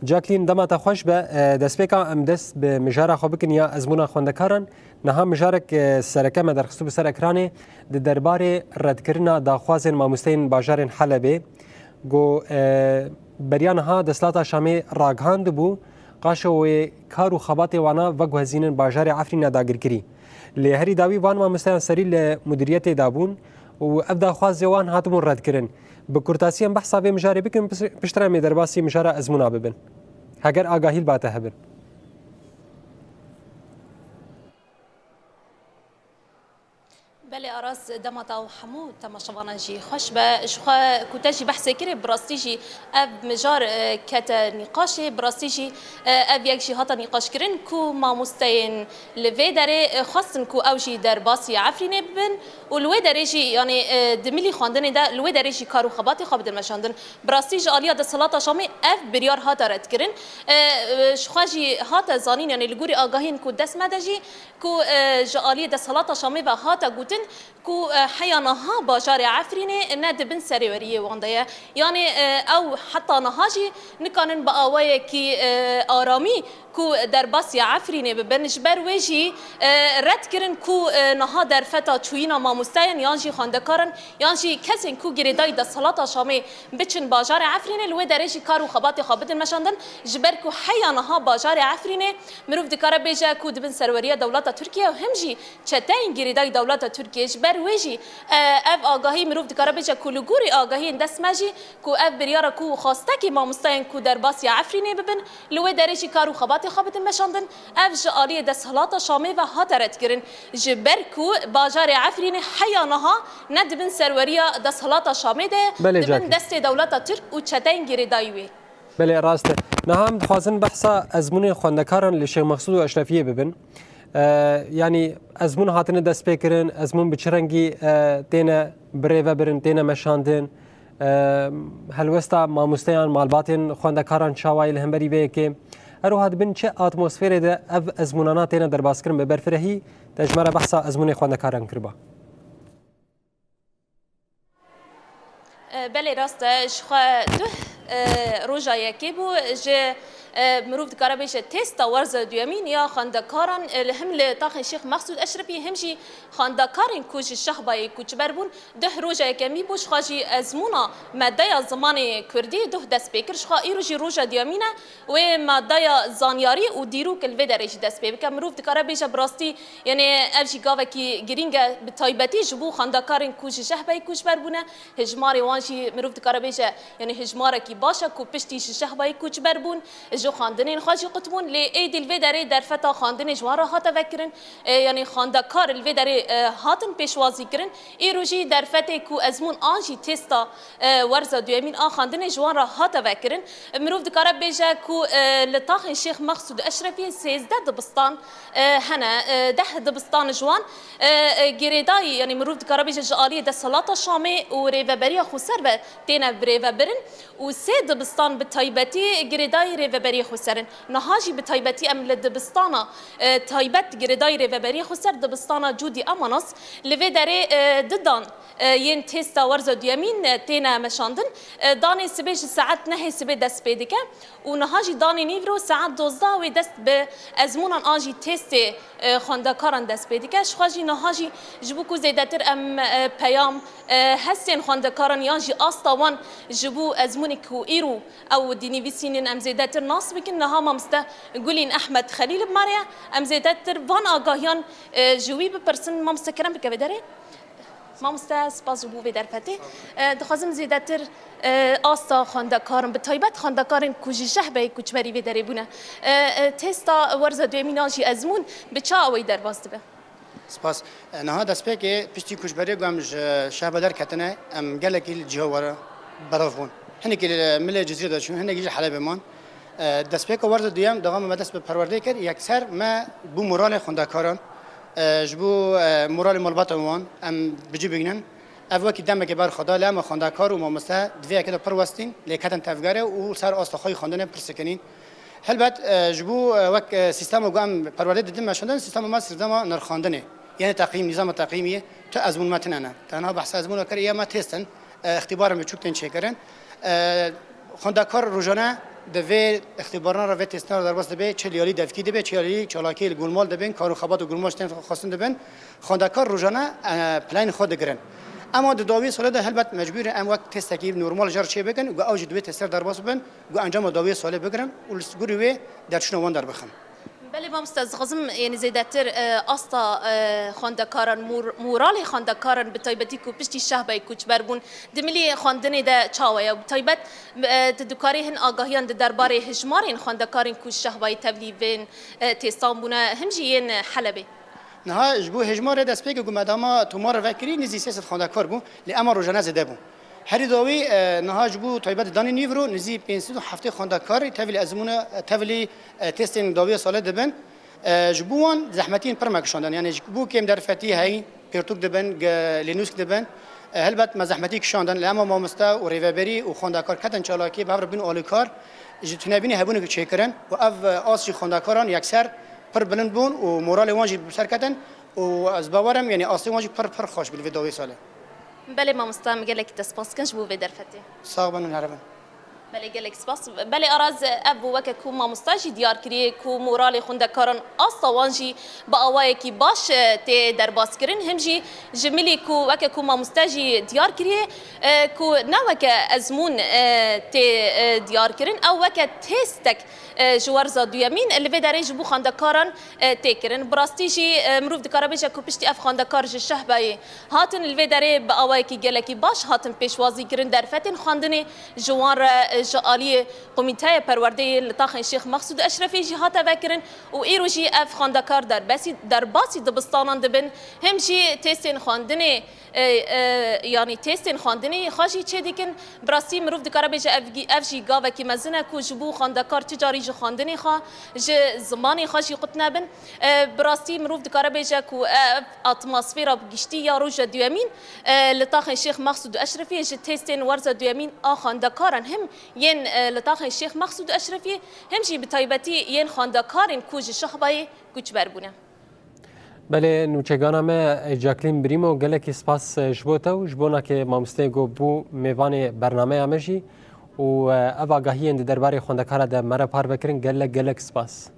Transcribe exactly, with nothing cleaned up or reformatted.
Jacqueline, dema te xweş be. E, destpêka em dest bi mijara xwe bikin ya ezmûna xwendekaran. Niha mijarek, e, sereke me derxistibû ser ekranê di derbarê redkirina daxwazên mamosteyên bajarên Helebê. Ku, e, beriya niha desthilata Şamê ragihandibû, qaşo wê kar û xebatê wana veguhezînin bajarê Efrînê dagirkirî. Lê herî dawî van mamosteyan serî li mudiriyetê de bûn û ev daxwazê wan hatibûn redkirin. Bi kurtasî em behsa vê mijarê bikin, piş-, piştre em ê derbasî mijara ezmûna bibin. Heger agahî li ba te hebin. Belê Aras, dema te û hemû temaşevanan jî xweş be. Ji xwe ku te jî behsê kirê, bi rastî jî ev mijar, e, kete nîqaşê, bi rastî jî, e, ev yek jî hate nîqaşkirin ku mamosteyên li vê derê, e, xwestin ku ew jî derbasî Efrînê bibin û li wê derê jî, yanî, e, di milî xwendinê de li wê derê jî kar û xebatê xwe bidin meşandin. Bi rastî ji aliya desthilata Şamê ev biryar hate redkirin. E, e, ji xwe jî hate zanîn, yanî li gorî agahiyên ku dest me de jî, ku, e, ji aliyê desthilata Şamê ve hate gotin ku, e, heya niha bajarê Efrînê ne di bin serêweriyê wan de ye. Yanî, e, ew heta niha jî nikanin bi awayekî, e, aramî ku derbasî Efrînê bibin. Ji ber wê jî, e, red kirin ku, e, niha derfeta çûyîna mamosteyan yan jî xwendekaran yan jî kesên ku girêdayî desthilata Şamê biçin bajarê Efrînê, li wê derê jî kar û xebatê xwe bidin meşandin. Ji ber ku heya niha bajarê Efrînê, mirov dikare bêje ku di bin serweriya dewleta Tirkiye û him jî çeteyên girêdayî dewleta Tirkiye. Ji ber wê jî, e, ev agahî mirov dikare bêje ku li gorî agahiyên dest me jî ku ev biryara ku xwastekî mamosteyên ku derbasî Efrînê bibin, li wê derê jî kar û xebatê xwe bidin meşandin. Ev ji aliyê desthilata Şamê ve hate redkirin. Ji ber ku bajarê Efrînê heya niha ne di bin serweriya desthilata Şamê de ye, Belê, di bin Jackie. destê dewleta Tirk û çeteyên girêdayî wê. Belê, rast e. Niha em dixwazin behsa ezmûnê xwendekaran li Şêx Mexsûd û Eşrefiyê bibin. E, yanî ezmûn hatine destpêkirin, ezmûn bi çi rengî, e, têne birêvebirin, têne meşandin? E, helwesta mamosteyan, malbatên xwendekaran çawa ye li hemberî vê yekê? Her wiha di bin çi atmosferê de ev ezmûnana têne derbaskirin? Bi berfirehî te ji me re behsa ezmûnê xwendekaran kiriba. E, belê rast e, ji xwe duh, e, roja yekê bû. Ji, e, mirov dikare bêje têsta werza duyemîn ya xwendekaran, e, li him li taxên Şêx Mexsûd Eşrefî him jî xwendekarên ku ji Şehbayê koçber bûn, duh roja yekemî bû. Ji xwe jî ezmûna madeya zimanê kurdî duh dest pê kir. Ji xwe îro jî roja duyemîn e. Wê madeya zanyarî û dîrok li vê derê jî dest pê bike. Mirov dikare bêje bi rastî, yanî ev jî gavekî girîng e, bi taybetî ji bo xwendekarên ku ji Şehbayê koçber bûne. Hejmarê wan jî mirov dikare bêje, yanî hejmarekî baş e ku piştî ji Şehbayê koçber bûn, ji xwendinên xwe jî qutbûn. Lê êdî li vê derê derfeta xwendinê ji wan re hate vekirin. E, yanî xwendekar li vê derê, e, hatin pêşwazî kirin. Îro jî derfetê ku ezmûn an jî têsta, e, werza duyemîn a xwendinê ji wan re hate vekirin. Mirov dikare bêje ku, e, li taxên Şêx Mexsûd Eşrefiyê sêzdeh dibistan, e, hene, e, deh dibistan ji wan, e, e, girêdayî, yanî mirov dikare bêje ji aliyê desthilata Şamê û Rêveberiya Xweser ve têne birêvebirin û sê dibistan bi taybetî girêdayî Rêveberiya Xweser in. Niha jî bi taybetî em li dibistana, e, taybet girêdayî Rêveberiya Xweser, dibistana Cûdî Emanas, li vê derê, e, didan, e, yên têsta werza duyemîn, e, têne meşandin. E, danê sibê ji saet nehê sibê dest pê dike û niha jî danê nîvro saet dozdeh wê dest bi ezmûnan an jî têstê, e, xwendekaran dest pê dike. Ji xwe jî niha jî ji bo ku zêdetir em, e, peyam, e, hestên xwendekaran yan jî asta wan ji bo ezmûnê ku îro ew dinivîsînin em zêdetir nas bikin. Niha mamoste Gulîn Ehmed Xelîl bi me re ye. Em zêdetir van agahiyan, e, ji wî bipirsin. Mamoste, kerem bike vê derê. Mamoste, spas ji bo vê derfetê. E, dixwazim zêdetir, e, asta xwendekarin, bi taybet xwendekarên ku ji Şehbeyê koçberî vê derê bûne. E, e, têsta werza duyemîn an jî ezmûn bi çi awayî derbas dibe? Spas. E, niha destpêkê piştî koçberiyê ku em ji Şehba derketine, em gelekî li ciha were belav bûn. Hinekî li milê Cizîrê de çûn, hinekî jî Helebê man. E, destpêka werza duyem, dema me dest bi perwerdeyê kir, yekser me bû moralê xwendekaran, e, ji bo, e, moralê malbatan wan em bi cî bigihînin. Ev wekî demekê berxwe da, lê em xwendekar û mamoste di vê yekê de pir westîn, lê ketin tevgerê û ser asta xwe yî xwendinê pir sekinîn. Helbet, e, ji bo, e, wek, e, sîstema ku em perwerdê didin meşandin, sîstema me sîstema nirxandinê. Yanî teqîm, nîzama teqîmî, tu ezmûn me tune ne. Tenha behsa ezmûna kir, ya me têst in, e, îxtîbarên biçûk tên çêkirin. E, xwendekar rojane Di vê îxtîbaran re, vê testîna re derbas dibe, çi li alî devkî dibe, çi alî çalakî li gulmal dibin, kar û xebat û gulmal ji tên xwestin dibin. Xwendekar rojane, e, planên xwe digirin. Ema di dawiyê salê de helbet mecbûr in em wek testekî normal ji re çê bikin, ku ew jî di wê testê re derbas bibin, ku encama dawiyê salê bigirin û li gorî wê derçûna wan derbixin. Belê mamoste, ez dixwazim, yanî zêdetir, e, asta, e, xwendekaran, mor-, moralê xwendekaran bi taybetî ku piştî şehbayê koçber bûn, di milî xwendinê de çawa ye? Bi taybet, e, tu dikarî hin agahiyan di derbarê hijmarên xwendekarên ku şehbayê tevlî vên, e, têstan bûne, him jî yên Helebê? Niha ji bo hejmarê destpêkê ku me dema tomar vekirî, nizî sê sed xwendekar bû, lê ema rojane zêde bû. Herî dawî, e, niha ji bo taybet danî nîvro nizî pênc sed û heftê xwendekarî tevlî ezmûne, tevlî, e, testên dawiya salê dibin. E, ji bo wan zehmetiyên pir me kişandin. Yanî ji bo kêm derfetî heyî, pirtûk dibin, ge-, lênûsk dibin. E, helbet me zehmetî kişandin. Lê ema mamoste û rêveberî û xwendekar ketin çalakî, bi hev re bûn alîkar. Ji tunebînê hebûn çêkirin û ev, e, as jî xwendekaran yekser pir bilind bûn û moralê wan jî bi ser ketin û ez bawer im, yanî astê wan jî pir, pir xweş bû li vê dawiyê salê. Belê mamoste, em gelekî te spas dikin ji bo vê derfetê. Sax bin û li hev bin. Belê, gelek spas. Belê Araz, ev bû weke ku mamoste jî diyar kiriye ku moralê xwendekaran asta wan jî bi awayekî baş, e, tê derbas kirin. Him jî ji milî ku weke ku mamoste jî diyar kiriye, e, ku ne weke ezmûn, e, tê, e, diyar kirin, ew weke têstek, e, ji werza duyemîn li vê derê ji bo xwendekaran, e, tê kirin. Bi rastî jî, e, mirov dikare bêje ku piştî ev xwendekar ji şehbayê hatin li vê derê bi awayekî gelekî baş hatin pêşwazî kirin. Derfetên xwendinê ji wan re, e, ji aliyê Komîteya Perwerdeyê li taxên Şêx Mexsûd Eşrefê jî hate vekirin û îro jî ev xwendekar derbasî, derbasî dibistanan dibin. Him jî testên xwendinê, e, e, yanî testên xwendinê xwe jî çêdikin. Bi rastî mirov dikare bêje ev, ev jî gavekî mezin e ku ji bo xwendekar ti carî ji xwendinê xwe, ji zimanê xwe jî qut nebin. E, bi rastî mirov dikare bêje ku ev atmosfera bi giştî ya roja duyemîn, e, li taxên Şêx Mexsûd û Eşrefiyê ji testên werza duyemîn a xwendekaran him yên, e, li taxên Şêx Mexsûd û Eşrefiyê, him jî bi taybetî yên xwendekarên ku ji Şehbayê koçber bûne. Belê, nûçegana me, Jacqueline Brîmo, gelekî spas, e, ji bo te û ji bo nakê mamosteyê ku bû mêvanê bernameya me jî û, e, ev agahiyên di derbarê xwendekara de me re parve kirin, gelek, gelek spas.